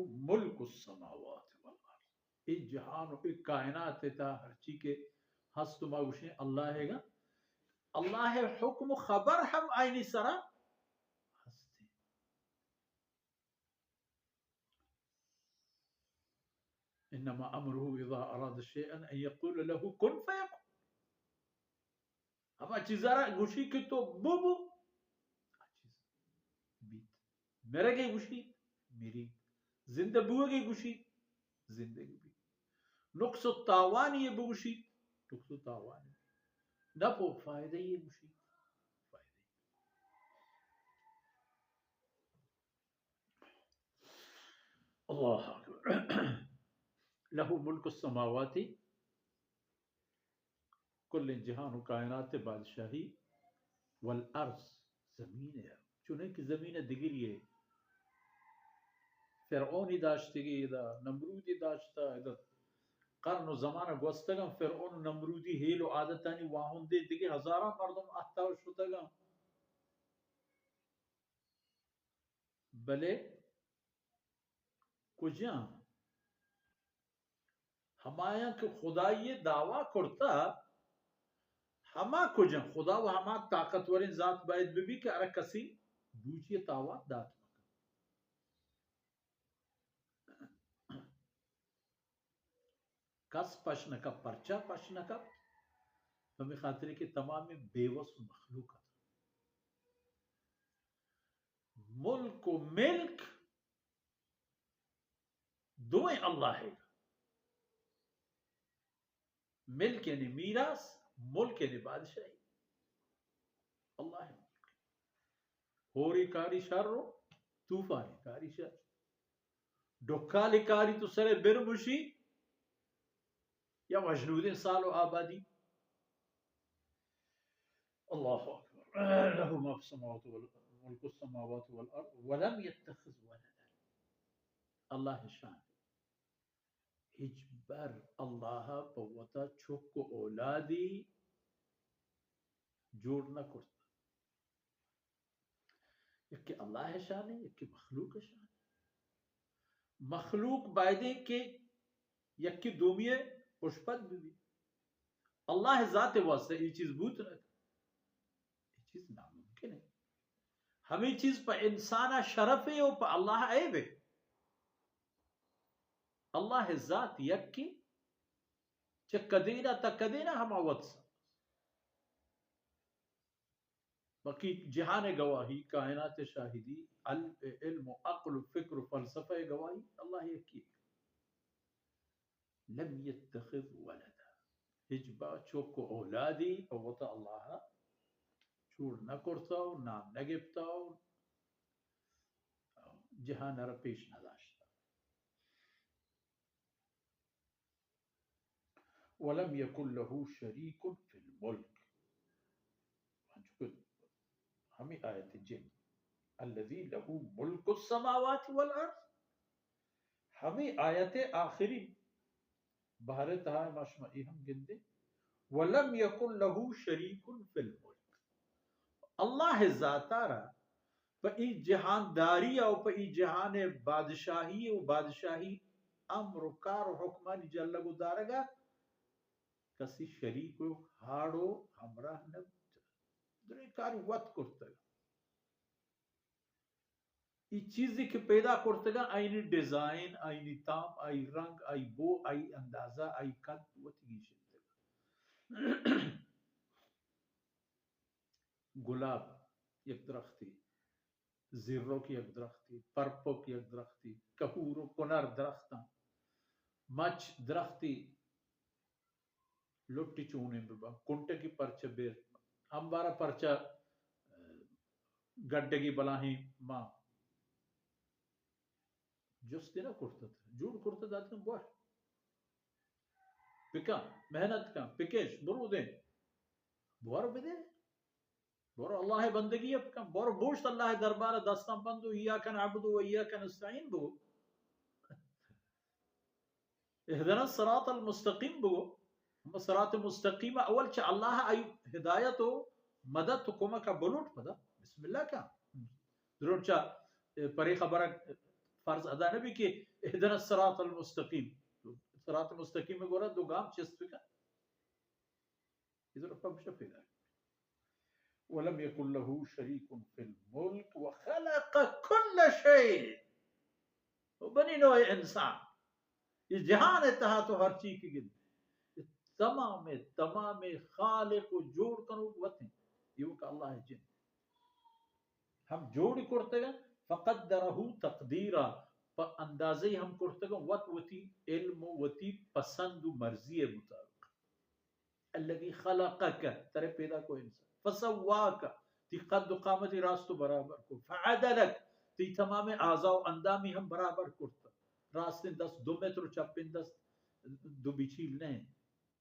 ملک السماوات والارض۔ اے جہان و اے کائنات تا ہرچی کہ ہست، ما گوشیں اللہ گا، اللہ حکم و خبر ہم آئینی سرا ہستے۔ انما امره اذا اراد شيئا ان يقول له كن فيكون۔ ہما چیزا را گوشی کہ تو ببو، آ چیز بیت۔ مرگے گوشی، مری۔ زندہ بوگے گوشی، زندگ بی۔ نقص و تاوانی بگوشی، نقص و تاوانی۔ نفع و فائدہ یہ گوشی، فائدہ۔ اللہ اکبر۔ لہ ملک السماوات، کل جہان و کائنات بادشاہی، والارض، زمین ہے، چونیں کہ زمین دگری ہے۔ فرعونی داشتگی ادا، نمرودی داشتا ادا، قرن و زمان گوستگاں، فرعون و نمرودی ہیل و عادتانی واہندے دگہ ہزاراں مردم اہتا و شتگاں۔ بلے کجام؟ ہمایاں کہ خدائی دعویٰ کرتا، ہما کجام؟ خدا و ہما طاقتوریں ذات باید ببی کہ ہر کسی بوچی تاوان دات مکن۔ کس پش نہ کپ، پرچا پش نہ کپ؟ پمی خاطر کہ تمام بے وس مخلوق ات۔ ملک و ملک دوئیں اللہ ہے۔ ملک یعنی میراث، ملک یعنی بادشاہی۔ اللہ ہے ملک۔ ہوری کاری شر و طوفانی کاری شر۔ ڈکالی کاری تو سرے برمشی یا مجنودیں سال و آبادی۔ اللہ اکبر۔ لہ ما فی السماوات وال-، ملک السماوات والارض ولم یتخذ ولدا۔ اللہ شان۔ ہچبر اللہ پہ وتا چک و اولادی جوڑ نہ کرت۔ یکے اللہ شانے، یکے مخلوق شانے۔ مخلوق بایدیں کہ یکے دومی پشپد ببی۔ اللہ ذات واسطہ یہ چیز بوت نہ، یہ چیز ناممکن ہے۔ ہمیں چیز پہ انسان شرف ہے و پہ اللہ عیب ہے۔ اللہ ذات یکے، چہ قدینا تا قدینا ہما وت۔ باقی جہان گواہی، کائنات شاہدی، ال-، علم و عقل و فکر و فلسفہ گواہی، اللہ یکی۔ لم یتخذ ولدا۔ ہچبر چک و اولادی پہ وتا اللہ جوڑ نہ کرتا و نام نہ گپتا و جہان را پیش نہ داشتا۔ ولم یکن لہ شریک فی الملک۔ ہمیں آیت جن، الذی لہ ملک السماوات والارض۔ ہمیں آیت آخری بہر تہا ما شما اے ہم گندیں، ولم یکن لہ شریک فی الملک۔ اللہ ذاتا را پہ ای جہانداری و پہ ای جہان بادشاہی و بادشاہی امر و کار و حکمانی جلگ و دارگا کسی شریک و ہاڑ و ہمراہ نہ بوتگ۔ دریں کار وت کرتگ۔ ای چیزی کہ پیدا کرتگاں، آئینی ڈیزائن، آئینی تام، آئی رنگ، آئی بو، آئی اندازہ، آئی قد وتی گیشینتگ۔ گلاب یک درختی، زیرک یک درختی، پرپک یک درختی، کہور و کنر درختاں، مچ درختی، لٹی چونیں ببا، کنٹگی پرچہ بیر، امبارا پرچہ، اه، گڈگی بلاہیں ما جستی نہ کرتت، جوڑ کرتت داتن بور۔ بکن، محنت کن، بکش، برو دے۔ بور بدے۔ برو اللہ بندگی بکن، برو بوشت اللہ دربار دستان بند و ایاک نعبد و ایاک نستعین بگو۔ اهدنا الصراط المستقیم بگو۔ ہما صراط مستقیم اول چہ اللہ آئی ہدایت و مدد و کمک بلوٹ پدا۔ بسم اللہ کن۔ درون چہ پرے خبر فرض ادا نہ بی کہ اهدنا الصراط المستقیم، صراط مستقیم گورا دو گام چست بکن. اے ضرورت پمشا پیدا. ولم یکن له شریک فی الملک وخلق کل شیء. او بنی نوع انسان، اے جہان ءِ تہا تو ہر چی کہ گند، اے تمام، تمام خالق و جوڑ کنوک وت انت. ایوک اللہ جن ہم جوڑ کرتگ، فقدره تقدیرا، پہ اندازہ ہم کرتگ، وت وتی علم و وتی پسند و مرضی مطابق. الذی خلقک، ترے پیدا کو انسان، فسواک، تی قد و قامتی راست و برابر کو، فعدلک، تی تمام اعضا و اندامی ہم برابر کرتا. راستیں دست دو متر و چپیں دست دو بیچیل نہ انت.